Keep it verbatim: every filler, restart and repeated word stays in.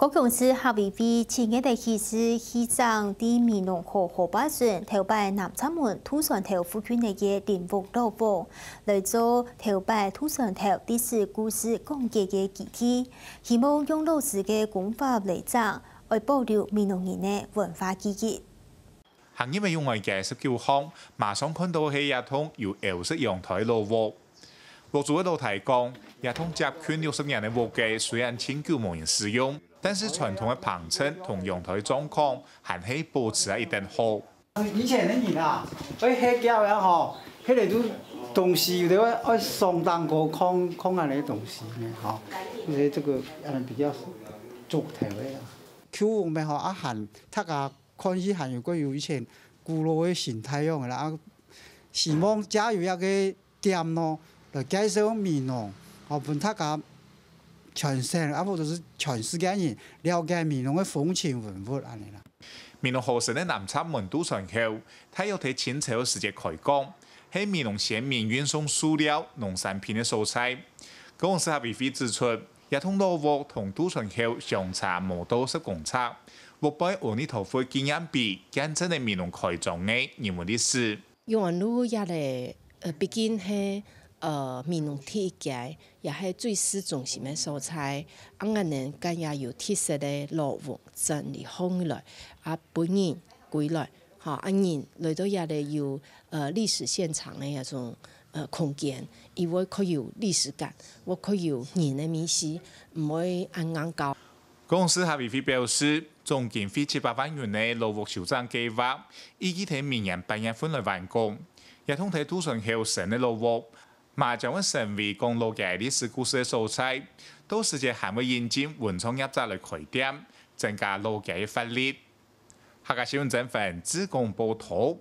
高雄市客委會七月个時，市長在美濃河河壩脣，頭擺南閘門渡船頭附近个林屋老屋，來做頭擺渡船頭歷史故事講解个基地，希望用老式个工法來整，愛保留美濃人个文化記憶。 客人个永愛街十九巷，馬上看到係一棟有歐式陽台个老屋。屋主个老弟講，這棟接近六十年个屋仔，雖然盡久無人使用，但是傳統个棚層同陽台狀況還係保持啊一等好。以前个人啊，愛歇覺个吼，迄个都東西有的愛愛上當个空空安的東西呢，吼，所以这个嗯比较足头的啊。舊屋咩吼，啊還大家 看起還有个有以前古老个形態樣个啦。啊，希望藉由一个点咯，來介紹美濃，哦，分大家全省啊，或者是全世界人了解美濃个風情文物安尼啦。美濃河脣个南閘門渡船口，大約在清朝時節開港，係美濃先民運送塑料、農產品个所在。高雄市客委會指出， 這棟老屋同渡船口相差無到十公尺，屋背阿彌陀佛紀念碑見證了美濃開漳个人文歷史。永安路這个，呃，畢竟係，呃，美濃第一街，也係最市中心个所在。啊，𠊎等該也有特色个老屋整理好來，啊，分人歸來，吼，啊，人來到這个有，呃，歷史現場个這種，呃，空間，佢會較有歷史感，會較有人个味緒，毋會恁硬膠。 高雄市客委會表示，總經費七百萬元个老屋修整計畫，預計在明年八月份來完工。這棟在渡船口脣个老屋，嘛將會成為講老街歷史故事个所在，到時節還會引進文創業者來開店，增加老街个活力。客家新聞曾凡、志工報導。